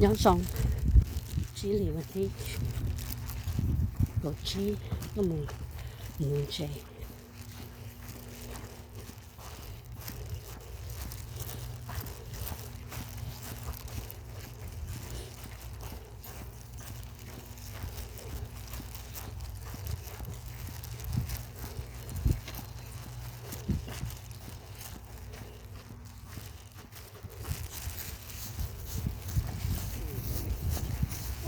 Nyob zoo, tsib hlis vas thib kaum tsib, tuaj mus nuv ntses.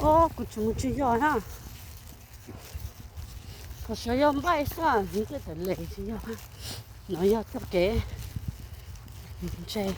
Os, kuv tsis mus tsis yog na. Qhov sav yog npaij xwb, nws tej tawm les tsis yog. No yog txoj kev ntses.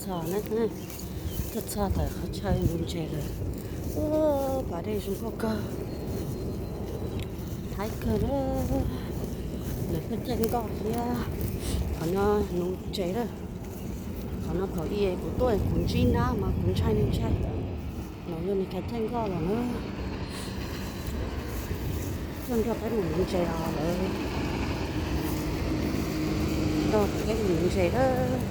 Txog na, tuaj txog ntawm qhov chaw nuv ntses lawm. Ua, pas dej zoo nkauj kawg, haib kawg na. Lawv tuaj caij nkoj thiab. Qhov no nuv ntses lawm. Qhov no thaum ub kuv tuaj kuv ntsib nab mas kuv ntshai li ntshai. Los yog nws khav caij nkoj los na. Tuaj nrog peb mus nuv ntses os lawv. Nrog peb mus nuv ntses lawm.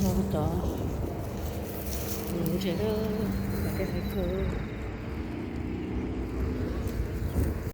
Nrog cov nuv ntses lawm, pas dej haib kawg.